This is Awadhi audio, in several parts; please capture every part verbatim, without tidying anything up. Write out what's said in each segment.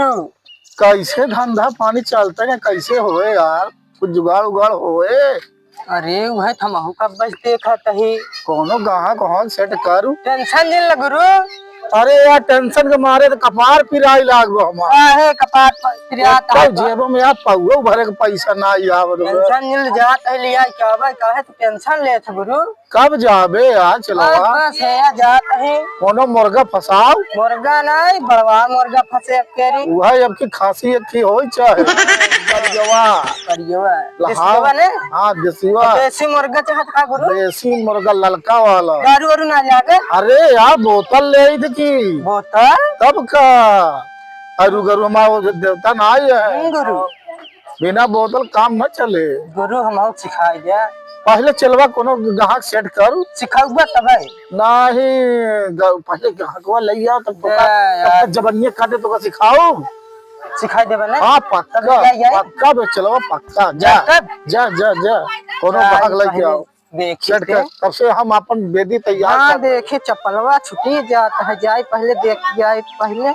कैसे धंधा पानी चलता है, कैसे होए यार, कुछ जुगाड़ उगाड़ होए? अरे, वह तो हमहू का बस देखत ही। कोनो गाहक हो, सेट करू। टेंशन जिन ल गुरु। अरे यार, टेंशन के मारे तो कपार पिराई लागबो हमार। काहे कपार प-, पिरात है? जेब में यार, पौवा भरे के पैसा ना आवत बा। टेंशन जिन ल, जात है लिया, क्या बा, काहे तू टेंशन लेत है गुरु? कब जाबे यार चेलवा? बस, बस, है यार, जात है। कोनो मुर्गा फंसाओ। मुर्गा नहीं, बड़वा मुर्गा फंसे अब केरी। वह अब की खासी एक ही होई चाहे। करियवा। करियवा। लहाओ। देसियवा ने? हाँ, देसियवा। तो देसी मुर्गा चाहत का गुरु? देसी मुर्गा ललका वाला। दारू वारू ना लागे? अरे यार, बोतल ले आई थी की। बोतल? तब का? अरु गरु हमारा वो देवता ना आई है। हम्म, गुरु। बिना बोतल काम न चले। गुरु, हमहू सिखाई दे। पहले चेलवा कोनो गाहक सेट करू। सिखाउबा तबै। नाही, ग-, पहले गाहकवा लइया, तब तो ए, का, तब यार। तक जबनिया काटे तो का सिखाऊ। सिखाई देबे ना? हाँ, पक्का, तब ले आई। पक्का बे, चेलवा पक्का। जा, जा, तब? जा, जा, जा। कोनो जा, गाहक लइके पहले आओ। देखी सेट ते। कर, तब से हम अपन बेदी तैयार हाँ, कर। देखी चप्पलवा छुटी जात है, जाई पहले देख जाई पहले।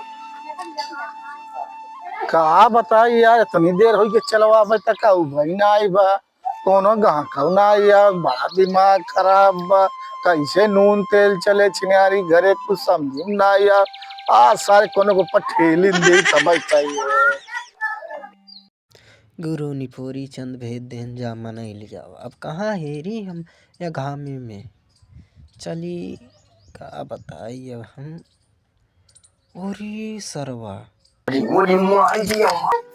का बताई यार, इतनी देर होई के चेलवा अबे तक का उभई ना आई बा। कोनो गाहक ना आई यार, बड़ा दिमाग खराब बा। कैसे नून तेल चले छिनारी घरे, कुछ समझ में ना आई यार। आज सारे कोनो को पठेली दे तब चाहिए। गुरु निपोरी चंद भेद देन जा मनई ले जावा। अब कहाँ हेरी हम या घामे में? चली का बताई अब हम। ओरी सरवा।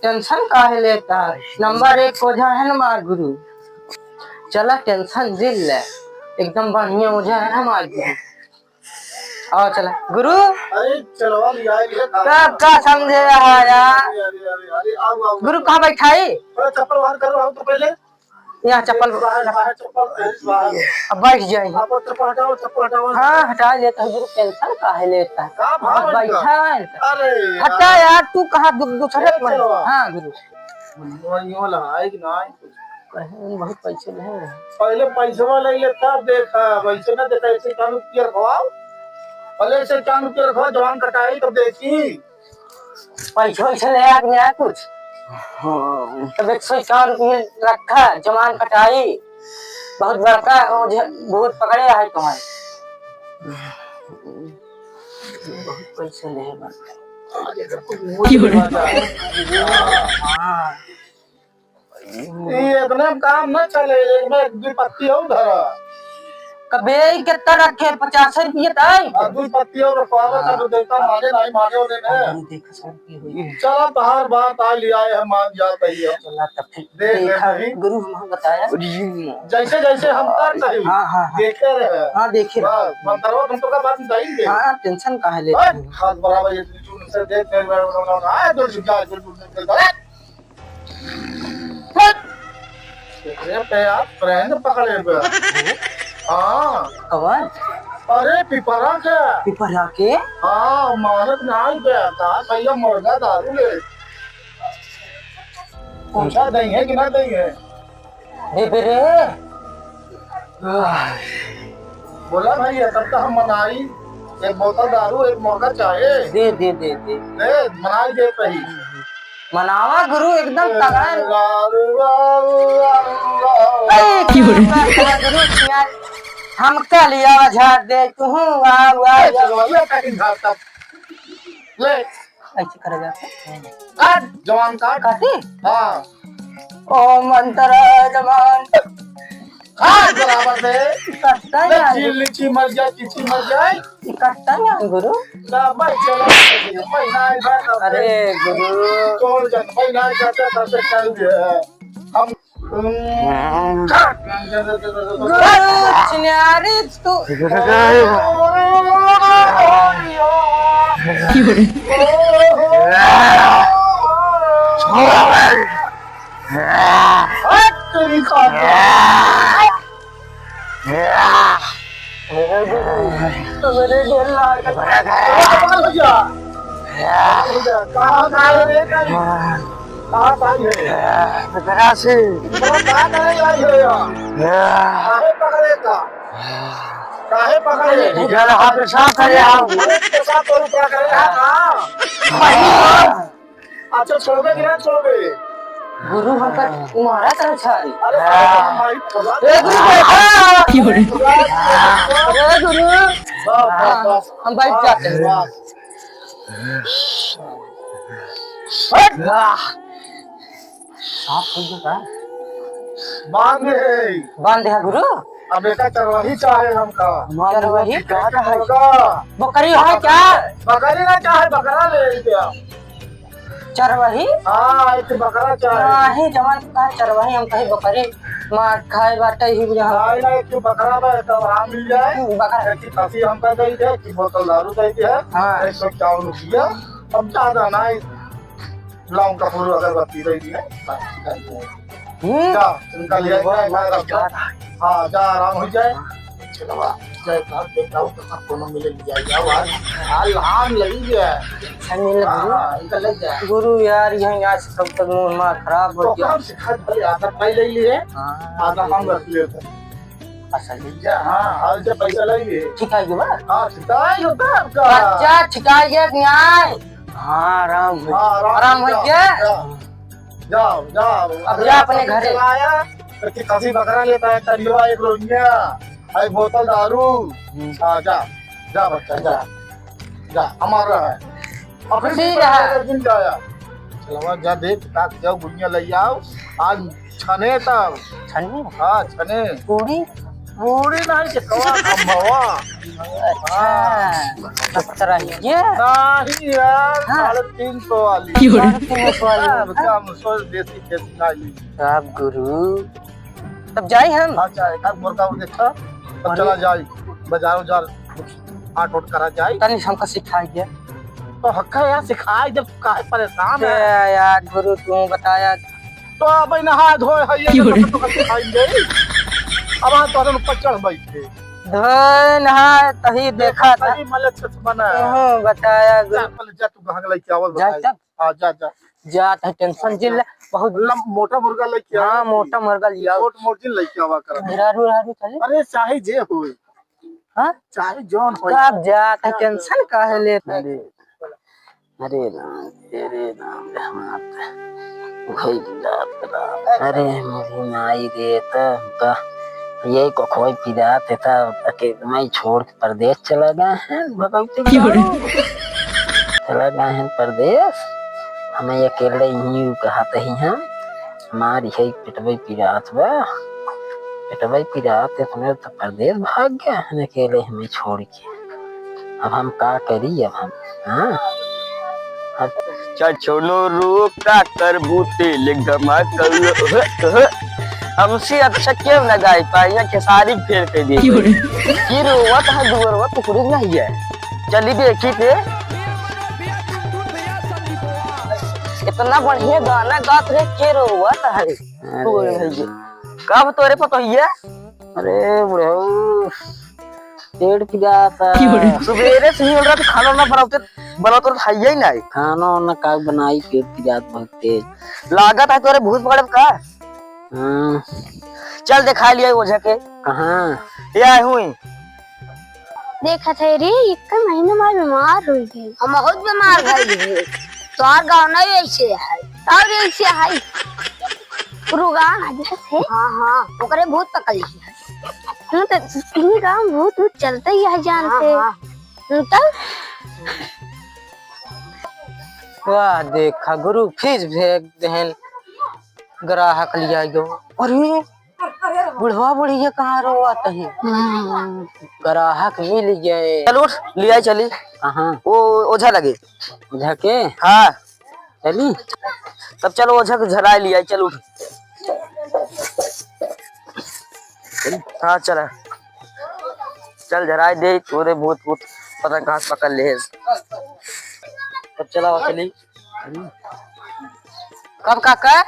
टेंशन काहे लेता? नंबर एक ओझा है ना हमार गुरु। चला टेंशन दिल ले, एकदम बढ़िया ओझा है ना हमार गुरु। आओ चला गुरु। अरे चलवा लिया ये का? का, का समझे रहा यार? अरे, अरे, अरे, अरे, आओ, आओ। गुरु कहाँ बैठाई? अरे चप्पल बाहर करो, आओ तो पहले। यहाँ चप्पल बाहर, बाहर चप्पल, बाहर। अब बैठ जाए। आप चप्पल हटाओ, चप्पल हटाओ। हाँ, हटा लेता हूँ गुरु, टेंशन काहे लेता है? का भाव अब है बैठा इनका? है इनका। अरे यार। हटा यार, तू कहाँ दू-, दूसरे ए, पर? चलो। हाँ गुरु। मन में यूं लहाए कि ना है कुछ। कहे बहुत पैसे नहीं है। पहले पैसवा ले ले तब देखा, वैसे ना देखा, ऐसे कानू पियर खवाओ। पहले ऐसे कानू पियर खवाओ, जवान कटाई तब देखी। पैसा वैसा ले आ कि नहीं आया कुछ? हाँ। तब एक सौ इक्यावन रुपये रखा, जमान कटाई। बहुत बड़का ओझा भूत पकड़े है तुम्हारे। बहुत पैसा ले बा। हाँ। ई इतने में काम न चले, एक में एक दुई पत्ती और धरा। कबे ई कितना रखे? पचास रुपये ताई। आ, दुई पत्ती और रखवावा, हाँ। तब देवता माने नहीं माने होने में। हम देख सौ रुपये होई। चला, तहार बात आ लिया है, मान जात ही हम। चला, तब फिर दे, दे देखा, नहीं। गुरु हम बताया। जैसे, जैसे हम कर नहीं। हाँ, हाँ, हाँ। देखे रहे। हाँ, देखे रहे। बस, मंत्रवा तुम तो का बात बताई दे। हाँ, टेंशन काहे लेते हैं? हाथ बराबर ये चून से देख, देख, देख, देख, देख, देख, देख, देख, देख, देख, हट! एकरे पे यार friend पकड़े बे। हाँ। कवन? अरे पिपरा के। पिपरा के? हाँ, मानत नाई बे, का भैया मुर्गा दारू ले। पूछा दई है कि ना दई है? देबे रे। बोला भैया, तब तो हम मनाई, एक बोतल दारू, एक मुर्गा चाहे। दे, दे, दे, दे। दे, मनाई दे पही। मनावा गुरु, एकदम तगड़ा। ए, गुरु, यार, हमका लिया झाड़ दे, तू आ, आ, ए, आ। चलो, ये कटिंग झाड़ तब। ले। ऐसे करा जाता है। काट, जवान काट। काटी? हाँ। ओ मंत्र जवान। काट बराबर से। कटता ले, यार। चील, लीची मर जाए, चीची मर जाए। ये कटता यार गुरु। ना, भाई, चलो, भाई, ना, भाई, ना, अरे गुरु। कौन जन, भाई, ना, करते, करते चल दिया। हम गुरु चिन्यारी तू। हट तेरी खातिर। मेरे दिल लाग। कहाँ जा रहे रे? कहाँ जा रहे? कहाँ जा रहे? बेदरा से। वो कहाँ जा रहे यार? काहे पकड़े का? काहे पकड़े? इधर हाथ में साथ है यार। अरे, पेशाब करू, क्या करे यार? हाँ। अच्छा, छोड़बे कि ना छोड़बे? गुरु, हमका मारा तरह छाड़ी। अरे, हाँ। भाई, ए, गुरु, बैठा। ए, गुरु। वाह, वाह, वाह। हम बैठ जाते हैं। वाह। हट। साफ हो गया का? बांध दे। बांध दे, गुरु। अब बेटा, चरवाही चाहे हमका। चरवाही? का चाहे? बकरी है क्या? बकरी ना चाहे, बकरा ले लेते हैं। चरवाही? हाँ, एक बकरा चाहे। नहीं, जवान का चरवाही, हम कहीं बकरी मार खाए बाटे ही बुझा। नहीं, नहीं, एक बकरा बा, तब हाँ मिल जाए। हम्म, बकरा। एक खसी हमका दे दे, एक बोतल दारू दे दे, हाँ। एक सौ इक्यावन रुपया, अब ज्यादा नहीं, लौंग कपूर अगरबत्ती दे दे। हम्म। जा, उनका ले वाह, जाए, वाह, वाह। हाँ, जा, आराम हो जाए। चलवा, जय का बेटा, वो कहाँ कोनो मिले लिया, या वाह, हाल हाल लगी गया। अच्छा, मिल हाँ, गुरु। हाँ, इनका ले जाए। गुरु यार, यहीं आज कब तक मुंह मार खराब हो तो गया। काम से खाए भले आधा पाई ले लिए, हाँ, आधा हम रख लिए थे। अच्छा, ले जा, हाँ, आज जब पैसा लेंगे। ठीक है, ये बात। हाँ, ठीक है, ये होता है आपका। अच्छा, ठीक है, ये न्याय। हाँ, आराम हो हाँ, आराम आराम हो हो गया। गया। जाओ, जाओ, जाओ। अब अगर जा अपने आपका घरे। चला आया, तो कि खसी बकरा लेता है, तरियवा एक रोइया, एक बोतल दारू। हम्म। हाँ, जा, जा बच्चा, जा, जा, हमारा है। अब फिर खुशी भी रहा। एक दिन जाया। चलवा, जा देख, ताक जाओ, गुनिया ले आओ, आज छने तब। छने? हाँ, छने। पूरी? पूरी नहीं, के कवा खंभवा। अच्छा। हाँ। बकरा ही है? नहीं यार, हाँ। साढ़े तीन सौ वाली। क्यों रे? साढ़े तीन सौ वाली। हाँ, बच्चा, हम सोच देसी, देसी खा ली। अब गुरु, तब जाई हम? हाँ, जाए, एक आध मुर्गा उर्गा देखा, तब अरे। चला जाई, बाजार उजार, कुछ आट उट करा जाई। तनी हमका सिखाई दे। तो हक्का यार सिखाई, जब काहे परेशान है? ए यार गुरु, तू बताया। तो अब नहा धोए है, ये क्यों रे? तो सिखाई दे। अब हाँ, तो ऊपर चढ़ बैठे। धोए नहा तही देखा था। तही मले छत बना है। तू बताया गुरु। जा, पहले जा, तू घाघ लेके आवल जा बताई। तब। हाँ, जा, जा। जात है, tension जिन ले, बहुत लम-, मोटा मुर्गा लेके आओ। हाँ, मोटा मुर्गा लिया। छोट मोट जिन लेके आवा कर। मेहरारू, मेहरारू चले? अरे, चाहे जे होए। हाँ? चाहे जौन होए। कब जात है, tension काहे लेत है? अरे, अरे राम, अरे राम, रे मात। भाई जात राम। अरे, मेरी माई रे, त का, ये को खोई पिरात है, त अकेले मैं छोड़ परदेस चला गए हैं, भगवती क्यों रे? चला गए हैं परदेस, हमें अकेले ही कहत ही हैं, हमार यही पेटवे पिरात बा, पेटवे पिरात है, अपने तो परदेस भाग गए हैं अकेले हमें छोड़ के। अब हम का करी, अब हम, हाँ? अब चचोनो रो का करबू तेल गमा करो, ओह, ओह। हमसे अच्छा केव ना गाय पाई, यहाँ खेसारी फेल कर दिए। क्यों रे? ये रोवत है, दुअरवा टुकड़ी नहीं है। चली देखी थे। इतना बढ़िया गाना गात रहे, के रोवत है? अरे टुकड़ी नहीं है। कब तोरे पतोहिया? अरे बुढ़ऊ, पेट पिरात है। क्यों रे? सुबेरे से ही बोल रहा था, खाना ना बनाते, बनाते तो खाइए ही नहीं। खाना वाना का बनाई, पेट पिरात बहुत तेज। लागत है तोरे भूत पकड़ब का? हाँ। चल देखा लिया ओझा के। कहाँ? ये आए हुई। देखत है रे, एक महीना बाद बीमार हो गई। हम बहुत बीमार भइल रहे। तोहार गाँव नहीं ऐसे है। और ऐसे है। रुगान है जैसे। हाँ, हाँ, ओकरे भूत पकड़ लिया। हम तो इन्हीं गाँव में भूत, भूत चलते ही है जानते। हाँ, हाँ। हम तो वाह, देखा गुरु, फिर भेज देहन ग्राहक लिया गयो। अरे, बुढ़वा बुढ़िया कहाँ रोवत है? हम्म। ग्राहक मिल गए। चल उठ, लिया चली। कहाँ? वो ओझा लगे। ओझा के? हाँ। चली? तब चलो ओझा के झराए लिया, चल उठ। हाँ, चला। चल झराए दे, तोरे भूत, भूत पता कहाँ से पकड़ ले। तब चला, चली। कब काका?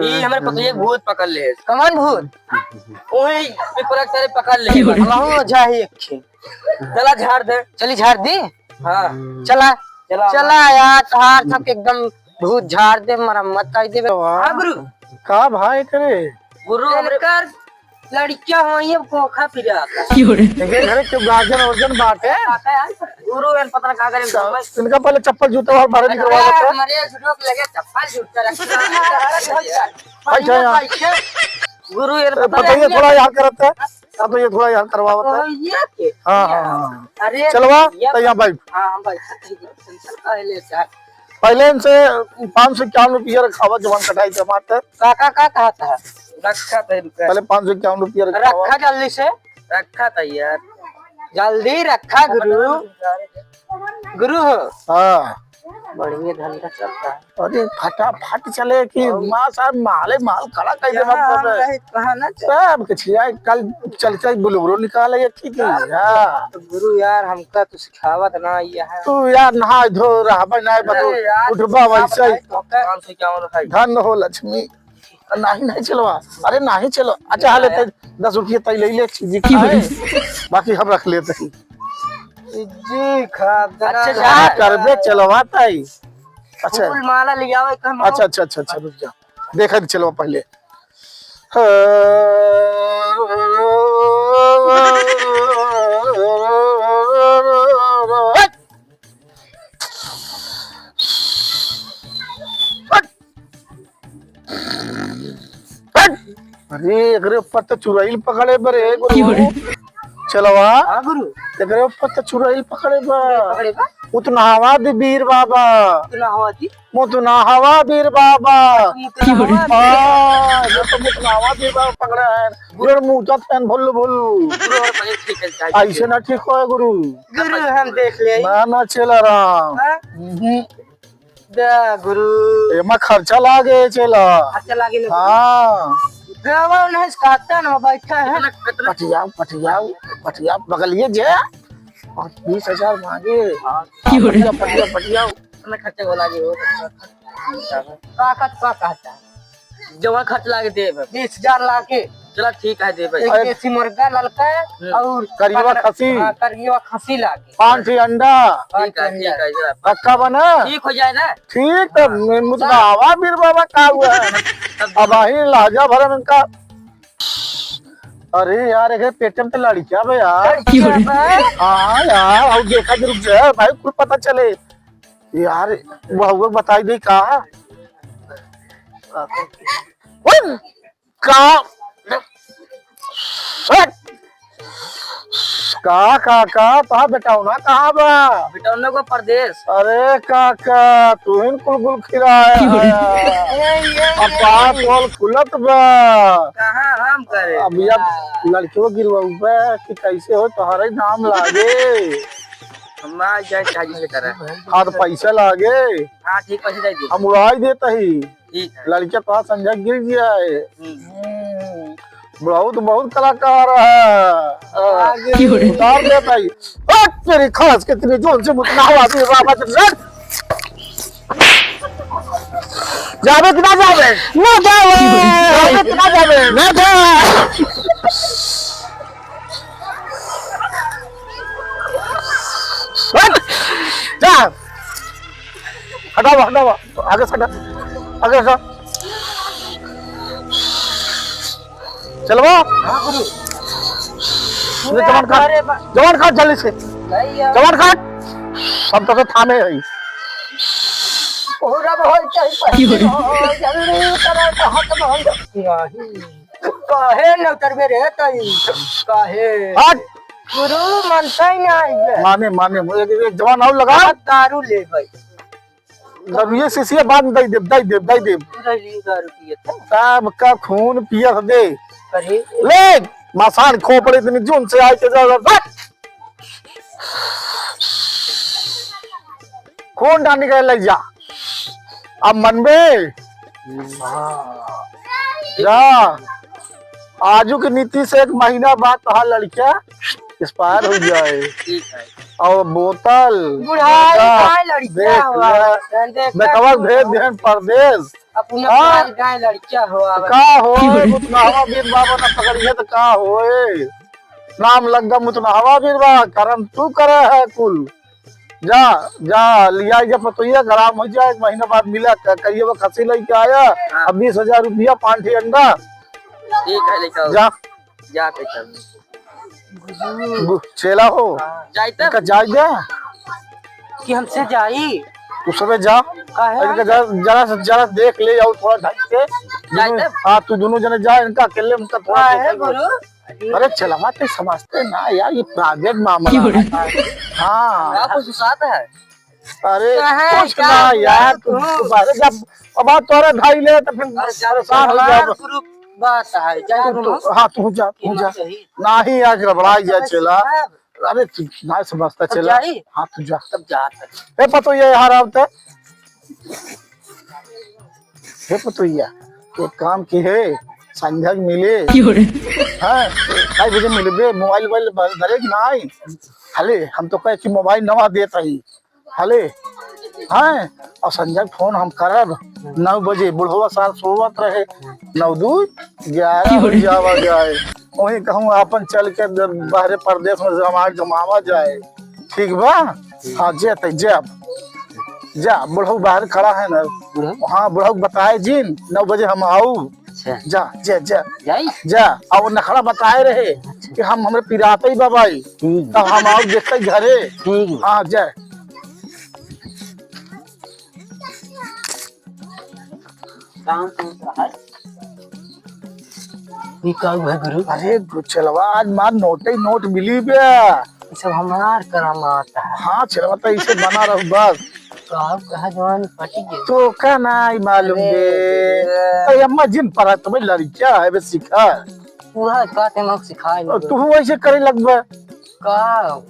ई हमरे पतोहिया के भूत पकड़ ले। कमन भूत? ओही पिपरा के तरे पकड़ ले। हमहू ओझा ही एक खे। चला झाड़ दे। चली झाड़ दी? हाँ। चला। चला। चला यार, तोहार सब एकदम भूत झाड़ दे, मरम्मत कर देबे। हाँ गुरु। का भाई करे? गुरु हमरे कर लड़किया हो, ये खोखा पिरात। क्यों रे? इनके घरे क्यों गार्जियन वार्जियन बाटे? काका यार, गुरु यार, पता ना का करे। इनका पहले चप्पल जूता और बाहर निकलवा अरे, देते हैं। हमारे झुटुक लगे चप्पल जूता रखता है। भाई, भाई, भाई, गुरु यार, ए, पता बताइए, नहीं। थोड़ा यार करता है। अब तो ये थोड़ा यार करवावत है। ओ, ये के? हाँ, हाँ, हाँ। अरे, चलवा, ये तो यहाँ बैठ। हाँ, हम बैठ सकते हैं। पहले से पाँच सौ इक्यावन रुपया रखावा, जवान कटाई के मारते। काका का कहता है? रखा था इनका। पहले पाँच सौ इक्यावन रुपया रखावा। रखा जल्दी से। रखा था यार। जल्दी रखा गुरु। गुरु हो। हाँ। बढ़िया धंधा चलता है। अरे फटाफट चले कि और माँ साहब माले माल खड़ा कर दे, मत कर। कहाँ ना चल। सब कुछ यार, कल चल के बोलेरो निकाले एक ही की, हाँ। तो गुरु यार, हमका तो सिखावत ना ये है। तू यार नहा धो रहबे ना, बस अरे यार, उठबा वैसे ही। पाँच सौ इक्यावन रखाई। धन हो लक्ष्मी। नहीं, नहीं चलवा। अरे नहीं चलो। अच्छा, हाले यार। ते दस रुपया तई ले ले, चीजी खाए। बाकी हम रख लेते हैं। जी, खा, अच्छा, हाँ, करबे, चलवा तई। अच्छा। फूल माला ले आवे, कम अच्छा, अच्छा, अच्छा, अच्छा, रुक जा। देखा तो चलो पहले। अरे, एकरे ऊपर तो चुड़ैल पकड़े बरे, गुरु। क्यों रे? चलवा। हाँ, गुरु। एकरे ऊपर तो चुड़ैल पकड़े बा। पकड़े बा? उतनावा दी बीर बाबा। उतनावा दी? मुतनाहवा बीर बाबा। मुतनाहवा। हाँ, ये तो मुतनाहवा बीर बाबा पकड़े हैं। गुरु मुतत हैं भुल्लु भुल्लु। गुरु और पहले ठीक है, चाहे ऐसे ना ठीक होए गुरु। गुरु हम देख ले। ना, ना चेला राम। हाँ? हम्म। दे गुरु। एमा खर्चा लागे चेला। खर्चा लागे ना गुरु। हाँ। देवा नहीं काटन में बैठा है। पटियाओ, पटियाओ, पटियाओ, बगलिए जे। और बीस हजार मांगे। हाँ। पटिया, पटिया, पटिया। इतना खर्चा को लागे हो। का, का, का कहता है? जमा खर्च लागे देब। बीस हजार लागे। चला ठीक है, देब। एक देसी मुर्गा ललका हम्म। और करियवा खसी। हाँ, करियवा खसी लागे। पाँच ठे अंडा। ठीक है, ठीक है, चला। पक्का बना? ठीक हो जाए ना? ठीक, तो हाँ। मुतनावा बीर बाबा का हुआ है? तब अब आही लहजा भरम इनका। अरे यार, एक पेट में तो लड़किया बा यार। लड़किया बा? हाँ यार, और देखा जरूर से है भाई, कुल पता चले। यार, वो हुआ बताई दे का? ओए, का? हट! का, का, का? तोहार बेटौना कहाँ बा? बेटौना को परदेस। अरे काका, तू ही कुल कुल खिलाए है। ए, ए, अब ए, बात ए। बोल खुलत बा। कहाँ हम करे? अब यार लड़कियों गिरवाऊ बा कि कैसे हो, तोहरे नाम लागे। हम आ जाए, चाहे जिसे करे। हाँ, तो पैसा लागे। हाँ, ठीक, पैसे दे दी। हम उड़ाई देता ही। ठीक है। लड़किया तो आज संजय गिर गया है। हम्म। हम्म, बहुत, बहुत कलाकार है। हाँ। आगे उतार देता ही। ओ, तेरी खास के तेरे जोन से मुतना हुआ, तेरे बाबा तेरे लड़। जावे कि ना जावे? ना जावे। जावे कि ना जावे? ना जावे। हट! जा। हटावा, हटावा। आगे से हटा। आगे से हटा। चलवा। हाँ, गुरु। ले, जवान काट। अरे बा- जवान काट जल्दी से। नहीं यार। जवान काट। हम तो थामे है। पूरा बहुत चाहिए। जल्दी करे तो हाथ में हो जा। नहीं। काहे न उतरबे रे तई? काहे? हट। गुरु मानता ही ना है। माने, माने, एक, एक जवान और लगा। अब दारू ले भाई। दारू ये शीशिया बाद में दे दे, दे दे, दे दे। पूरा ली दारू पिए था। साहब का खून पियस दे। अरे। ले, मसान खोपड़े इतनी जून से आए के जा, जा, जा। खून डाल निकल ले जा। अब मनबे? हाँ। जा। आजू के नीति से एक महीना बाद तोहार लड़किया expire हो जाए। ठीक है। और बोतल, बुढ़ाई मुर्गा, का लड़किया देख हुआ। ले। देख बेटवा ले। भेज देहन परदेस। अपना हाँ? प्यार गाय लड़किया हुआ। का होए, मुतनहवा बीर बाबा न पकड़िए तो का होए? नाम लग गा मुतनहवा बीर बाबा, करम तू करे है कुल। जा, जा, लिया जा पतोहिया, गराम हो जाए, एक महीना बाद मिला, क-, कहिए वो खसी लेके आया, हाँ। अब बीस हजार रुपया, पाँच ठे अंडा। ठीक है, लेके आओ। जा। जाते चल। गु-, चेला हो। हाँ, जाई तब। इनका जाई दे। कि हमसे जाई? तू सबे जा। काहे? इनका जरा, जरा से, जरा देख ले और थोड़ा ढंग से। जाई तब। हाँ, तू दोनों जने जा, इनका अकेले उनका थोड़ा काहे देख ले। गुरु? अरे चेलवा, ते समझते ना यार, ये private मामला है। हाँ। का कुछ साथ है? अरे, काहे? कुछ का ना यार, तू तू? तू बाहर जा। अब बात तोरे भाई ले, तो फिर अरे, जा, परेशान हो हमार जाओ। Group बात है, जा तू, गुरु। तू, हाँ, तू जा, तू ये जा। मत कही। नाही यार, गड़बड़ाई जाए चेला। अरे, तू ना समझता तब चेला। जाई? हाँ, तू जा। तब जा, तब। ए, पतो ये यहाँ आवते। हे पतोहिया, एक काम की है, संझा के मिले। क्यों रे? हाँ, ढाई बजे मिलबे, mobile वोबाइल ब-, धरे कि नाही? हले, हम तो कहे कि mobile नवा देत ही। हले, हाँ, और संझा के phone हम करब, नौ बजे, बुढ़वा सार सोवत रहे, नौ दू ग्यारह हो जावा जाए। वही कहूँ आपन चल के द-, बाहरे परदेस में जमा, जमावा जाए। ठीक बा? हाँ, जे तै, जे अब। जा, बुढ़ऊ बाहर खड़ा है ना। बुढ़ऊ? हाँ, बुढ़ऊ बताए जिन, नौ बजे हम आऊ। अच्छा। जा, जा, जा। जाई? जा, और नखड़ा बताए रहे अच्छा। कि हम हमरे पिराते ही बाबाई। ठीक। तब हम आऊ देखते घरे। ठीक। हाँ, जा। काम तो है। ई का हुआ गुरु? अरे गु-, चेलवा आज मार नोटे ही नोट मिली बे। ई सब हमार करामात है। हाँ, चेलवा तो इसे बना रहू बस। का कहा जवान फटी गई। तो का ना ही मालूम अरे बे। गुरु। अरे अम्मा जिन पर है, तुम्हें लड़किया है बे सिखा। पूरा का ते मग सिखाए और नहीं। तू वैसे करे लगबे। का?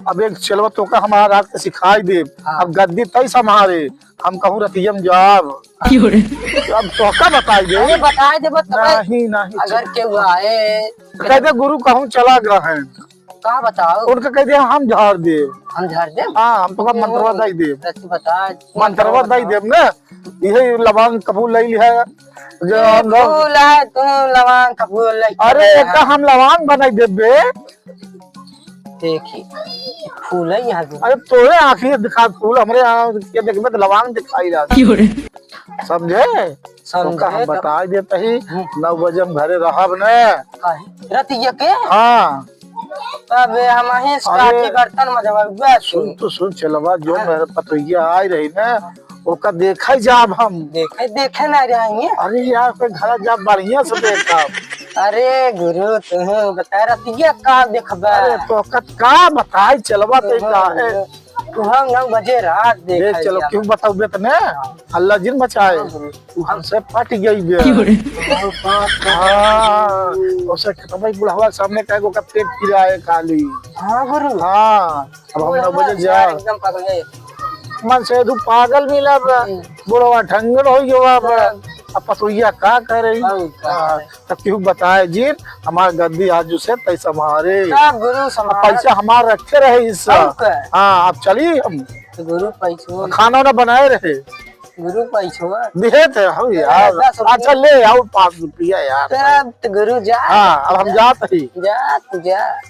अब एक चेलवा तो का हमारा रात के सिखाई दे। हाँ। अब गद्दी तई संभारे। हम कहूँ रतिया में जाब। क्यों रे? अब तोहका बताई दे। अरे बताई देबो तबे। नहीं, नहीं। अगर केहू आए। कह दे गुरु कहूँ चला गए हैं। का बताओ? उनका कह दे हम झाड़ देब। हम झाड़ देब? हाँ, हम तोहका मंत्रवा दई देब। सच बता। मंत्रवा दई देब ना। इहे लवांग कपूर लई लिहा। जो ये हम लोग फूल है, तू लवांग कपूर लई अरे, लिहा। एका हम लवांग बनाई देबे। देखी, फूल है यहाँ पे। अरे, तोरे आँखी दिखा फूल, हमरे यहाँ के देखबे तो लवांग दिखाई जात। क्यों रे? समझे? समझे तो का हम तो। बताई देत ही, हम्म। नौ बजे हम घरे रहब न। काहे? रतिया के? हाँ। अबे हम ही अरे, काकी बर्तन मजबा सुन तू। तो सुन, चेलवा, जो हाँ। मेरे पतोहिया आई रही ना, ओका देखा ही जाब हम। देखे, देखे ना रहेंगे। अरे यार, कोई घर जा बढ़िया से देखा। अरे गुरु, तू बता रतिया का देखबा? अरे तो का, का बताई चेलवा ते का है? तू हम नौ बजे रात देख देखा चलो, जाब। क्यों बताओ बे तने? हल्ला जिन मचाए। हाँ गुरु। तू हमसे फट गई बे। क्यों रे? हाँ, उसे खतम ही बुढ़वा सामने कहे को का पेट पिराए खाली। हाँ गुरु। हाँ। अब हम वो नौ बजे हमार जा। यार एकदम पगले। मन से तू पागल मिला बा। हम्म। बुढ़वा ठंगड़ हो गया बा। हम्म। अब पतोहिया का करे? और का हाँ, करे? तब केहू बताए जिन, हमार गद्दी आज उसे तै संभारे। का गुरु अब संभारे? पैसा हमार रखे रहे इस। और का? हाँ, अब चली हम। तो गुरु पैसो। खाना वाना बनाए रहे। गुरु पैसो। दिहे थे हम यार। दस रुपया। अच्छा ले आओ पाँच रुपया यार। तब तो गुरु जा। हाँ, अब हम जात ही। जा, तू जा।